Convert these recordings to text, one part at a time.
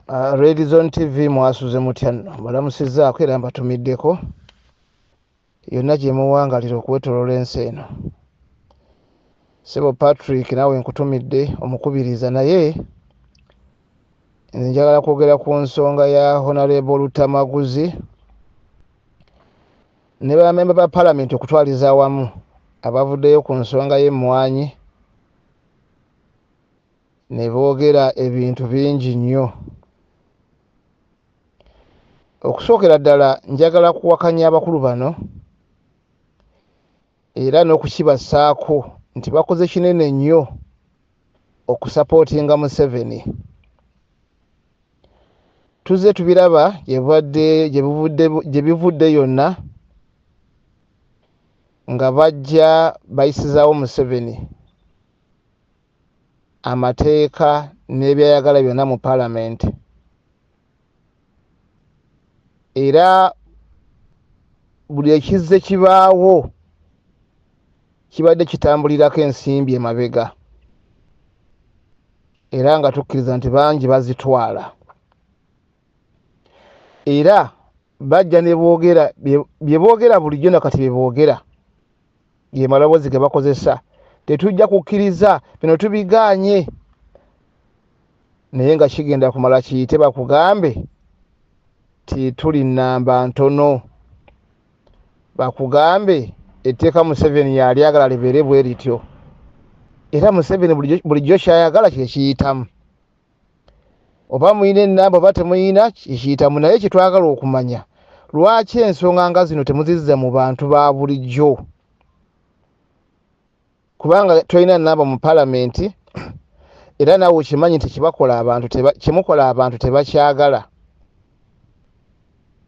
Red Zone TV mwasuze mutya nno, mbalamusizzaako era mbatumiddeko yonna gye muwangalira okwetoloola ensi eno. Ssebo Patrick naawe nkutumidde omukubiriza, naye nze njagala kwogera ku nsonga ya Honorable Luttamaguzi ne bamemba ba palamenti okutwaliza awamu abavuddeyo ku nsonga y'emmwanyi ne boogera ebintu bingi nnyo. Okusookera ddala njagala kuwakanya abakulu bano era n'okukibassaako nti bakoze kinene nnyo okusapootinga Museveni. Tuzze tubiraba gye bivudde yonna nga bajja bayisizaawo Museveni amateeka n'ebyayagala byonna mu palamenti, era buli ekizze kibaawo kibadde kitambulirako ensimbi emabega, era nga tukkiriza nti bangi bazitwala, era bajja ne boogera bye boogera bulijjo na kati bye boogera ge maloboozi ge bakozesa. Tetujja kukkiriza bino, tubigaanye, naye nga kigenda kumala kiyite bakugambe ti tuli nnamba ntono, bakugambe etteeka Museveni yalyagala libeere bwe lityo, era Museveni bulijjo kyayagala kye kiyitamu, oba mulina ennamba oba temulina kiyitamu. Naye kye twagala okumanya, lwaki ensonga nga zino temuzizza mu bantu ba bulijjo? Kubanga tolina nnamba mu palamenti, era naawe okimanyi nti kyemukola abantu tebakyagala,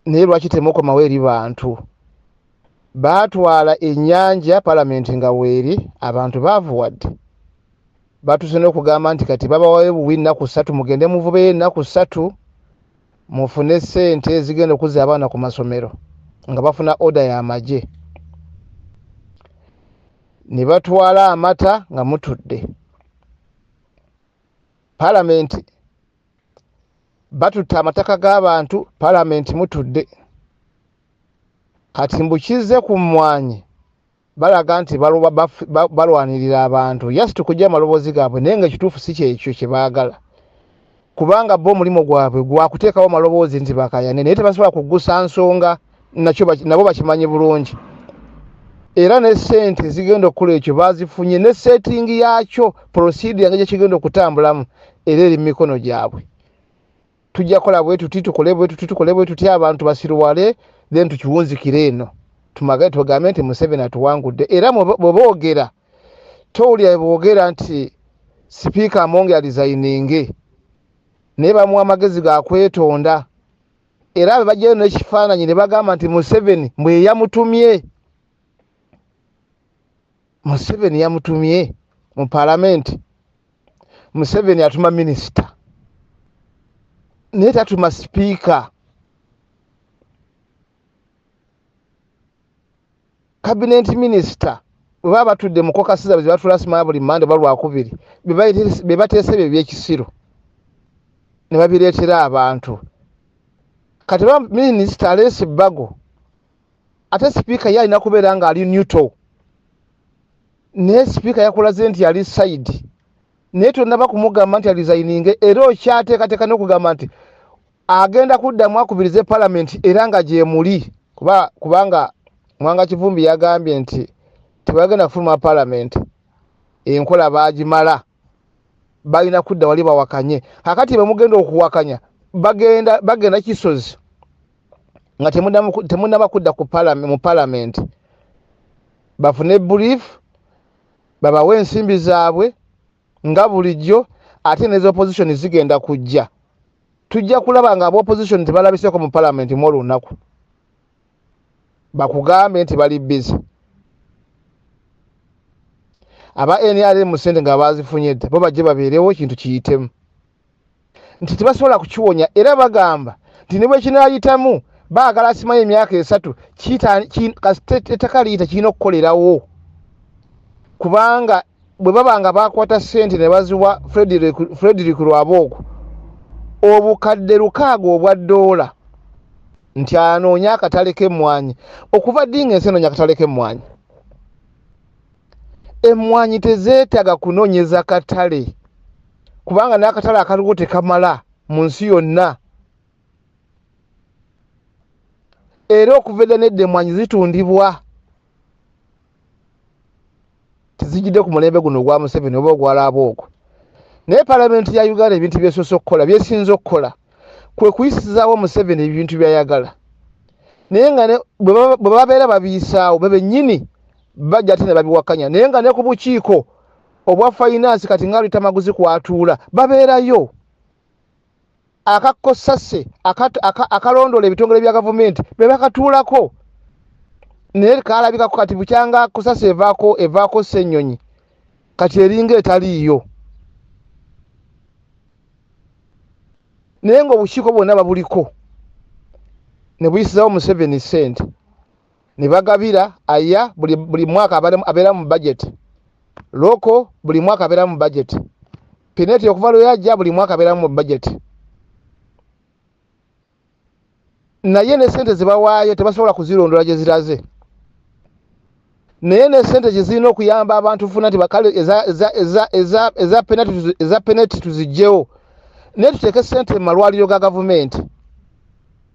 naye lwaki temukomawo eri bantu? Baatwala ennyanja palamenti nga weeri, abantu baavuwadde, batuuse n'okugamba nti kati babawayo buwi nnaku 3, mugende muvubeyo ennaku 3 mufune ssente ezigenda okuzza abaana ku masomero, nga bafuna oda y'amagye. Ne batwala amata nga mutudde palamenti, batutte amataka g'abantu palamenti mutudde. Kati mbukize ku mmwanyi balaga nti balwanirira abantu, yasi tukujja amaloboozi gaabwe, naye nga ekituufu si kyekyo kye baagala, kubanga bo omulimu gwabwe gwakuteekawo amaloboozi nti bakayane, naye tebasobola kugusa nsonga, nakyo nabo bakimanyi bulungi. Era ne ssente zigenda okukola ekyo bazifunye, ne setting yaakyo, procedure nga gyekigenda okutambulamu era eri mu mikono gyabwe. Tujja kukola bwe tuti, tukole bwe tuti, tukole bwe tuti, abantu basiruwale, then tukiwunzikire eno tumagale tugambe nti Museveni atuwangudde. Era bwe boogera towulira boogera nti sipiika Amonge alizayininge, naye bamuwa amagezi ga kwetonda, era be bajjayo n'ekifaananyi ne bagamba nti Museveni mbwe yamutumye. Museveni yamutumye mu palamenti. Museveni atuma minisita naye tatuma sipiika. Cabinet minisita bwe baba batudde mu caucus zaabwe ze batula simala buli Mande oba Lwakubiri, bye bateesa ebyo ebyekisiru ne babireetera abantu. Kati ba minisita aleese ebbago, ate sipiika ye alina kubeera ng'ali neutral, naye sipiika yakulaze nti yali side, naye tonnaba kumugamba nti alizayininge, era okyateekateeka n'okugamba nti agenda kuddamu akubirize palamenti era nga gyemuli, kubanga Mwanga Kivumbi yagambye nti tebagenda kufuluma palamenti, enkola baagimala, balina kudda wali bawakanye. Kakati bwe mugenda okuwakanya bagenda kisozi nga temunnaba kudda mu palamenti, bafune brief, babawe ensimbi zaabwe nga bulijjo, ate n'eza opposition zigenda kujja. Tujja kulaba nga aba opposition tebalabiseeko mu palamenti mu olunaku, bakugambe nti bali busy. Aba NRM ssente nga bazifunye dda, bo bajje babeerewo kintu kiyitemu nti tebasobola kukiwonya. Era bagamba nti ne bwe kinaayitamu baagala simanyi emyaka 3, kasita ettaka liyita kirina okukolerawo, kubanga bwe baba nga bakwata ssente ne baziwa Frederick Rwabwogo Obukadde 6,000 obwa ddoola nti anoonya akatale k'emmwanyi. Okuva ddi ng'ensi enoonya akatale k'emmwanyi? Emmwanyi tezeetaaga kunoonyeza katale, kubanga n'akatale akaliwo tekamala mu nsi yonna. Era okuva edda n'edda emmwanyi zitundibwa, tezijjidde ku mulembe guno ogwa Museveni oba ogwalaaba ogwo. Naye palamenti ya Uganda ebintu byesoose okukola, byesinze okukola, kwe kuyisizaawo Museveni ebintu by'ayagala. Naye nga bwe babeera babiyisaawo, be bennyini bajja ate ne babiwakanya. Naye nga ne ku bukiiko obwa finance kati nga Lutamaguzi kw'atuula, babeerayo. Akakosase akalondoola ebitongole bya gavumenti be bakatuulako. Naye kalabikako kati bukyanga kosase evaako Ssennyonyi, kati eringa etaliiyo. Naye ng'obukiiko bwonna babuliko, ne buyisizaawo Museveni ssente, ne bagabira aya buli mwaka abeera mu budget. Loko buli mwaka abeera mu budget. Pineti okuva lwe yajja buli mwaka abeera mu budget. Naye ne ssente ze bawaayo tebasobola kuzirondoola gye ziraze. Naye ne ssente gye zirina okuyamba abantu funa nti bakale eza penalty tuziggyewo, naye tuteeke ssente mu malwaliro ga gavumenti,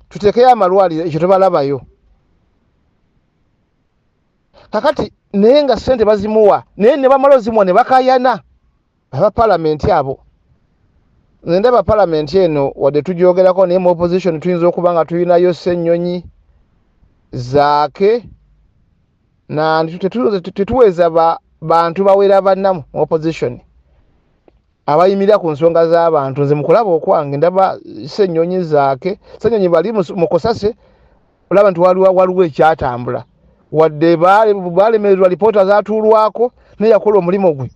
tuteekeyo amalwaliro, ekyo tebalabayo. Kakati naye nga ssente bazimuwa, naye ne bamala ozimuwa ne bakayana aba palamenti abo. Nze ndaba palamenti eno wadde tugyogerako, naye mu opposition tuyinza okuba nga tulinayo Ssennyonyi, Zaake, na tetuweza bantu bawera banna mu opposition abayimirira ku nsonga z'abantu. Nze mu kulaba okwange ndaba Ssennyonyi, Zaake. Ssennyonyi bali mu Kosase, olaba nti waliwo ekyatambula, wadde balemererwa lipoota zaatuulwako, naye yakola omulimu gwe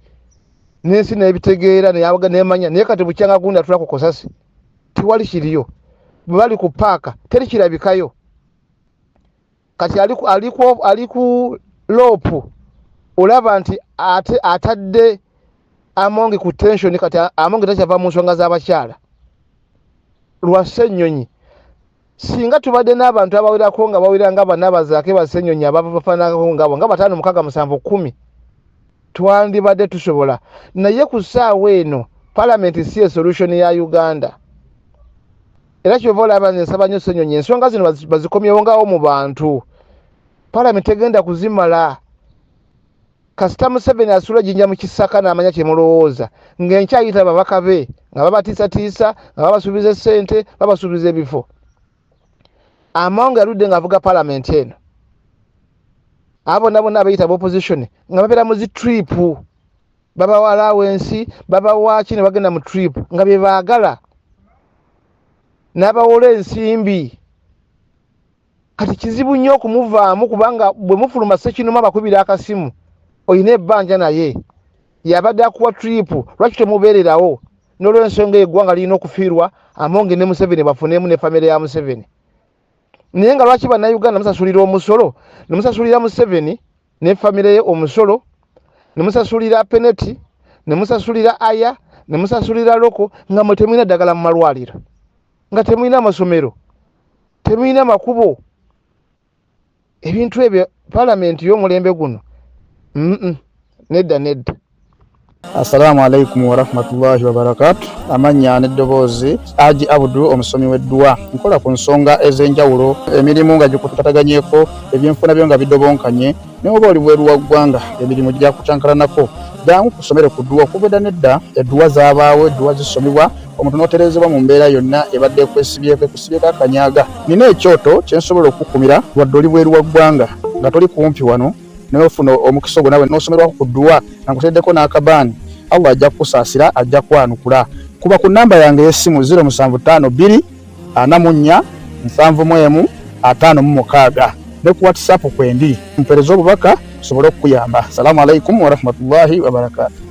n'ensi n'ebitegeera n'emanya. Naye kati bukyanga gundi atula ku Kosase tewali kiriyo, bwe bali ku paaka teri kirabikayo. Kati ali ku loopu, olaba nti ate atadde Amongi ku tension. Kati Amongi takyava mu nsonga z'abakyala lwa Ssennyonyi. Singa tubadde n'abantu abawerako nga bawera nga bana Bazaake, Bassennyonyi, abava bafaananako ngabo nga 5, 6, 7, 10, twandibadde tusobola. Naye ku ssaawa eno palamenti si solution ya Uganda. Era kyova olaba nze nsaba nnyo Ssennyonyi ensonga zino bazikomyewo ngawo mu bantu. Palamenti tegenda kuzimala. Kasita Museveni asula ejjinja mu kisaka n'amanya kye mulowooza, ng'enkyayita ababaka be nga babatiisatiisa, nga babasuubiza essente, babasuubiza ebifo. Among yaludde ng'avuga palamenti eno. Abo bonna bonna abeeyita opposition nga babeera mu zi trip, babawa allowance, babawa ki, ne bagenda mu trip nga bye baagala, n'abawola ensimbi. Kati kizibu nnyo okumuvaamu, kubanga bwe mufuluma Ssekinoma bakubira akasimu, olina ebbanja, naye yabadde akuwa trip, lwaki temubeererawo? N'olwensonga eggwanga lirina okufiirwa Amonge ne Museveni bafunemu ne famire ya Museveni. Naye nga lwaki bannayuganda musasulira omusolo, ne musasulira Museveni ne famire ye omusolo, ne musasulira peneti, ne musasulira aya, ne musasulira loko, nga mwe temulina ddagala mu malwaliro, nga temulina amasomero, temulina makubo? Ebintu ebyo palamenti y'omulembe guno, nedda, nedda. Assalamu alaikum warahmatullahi wabarakatu. Amannya n'eddoboozi Aji Abudu, omusomi w'edduwa. Nkola ku nsonga ez'enjawulo, emirimu nga gikutataganyeko, ebyenfuna byo nga bidobonkanye, naye oba oli bweru wa ggwanga emirimu gyakucankalanako, jangu kusomere ku dduwa. Okuva edda n'edda edduwa zaabaawo, edduwa zisomebwa omuntu n'otereezebwa mu mbeera yonna ebadde ekwesibyeko, ekusibyeko akanyaga. Nina ekyoto kye nsobola okukukumira wadde oli bweru wa ggwanga nga toli kumpi wano, naye ofuna omukisa ogwo nawe n'osomerwako ku dduwa nga nkuteereddeko n'akabaani. Allah ajja kukusaasira, ajja kwanukula. Kuba ku nnamba yange ey'essimu 0752 44 71 56 ne ku WhatsApp kwendi, mpeereze obubaka nsobole okukuyamba. Salaamu alaikum warahmatullahi wabarakatuh.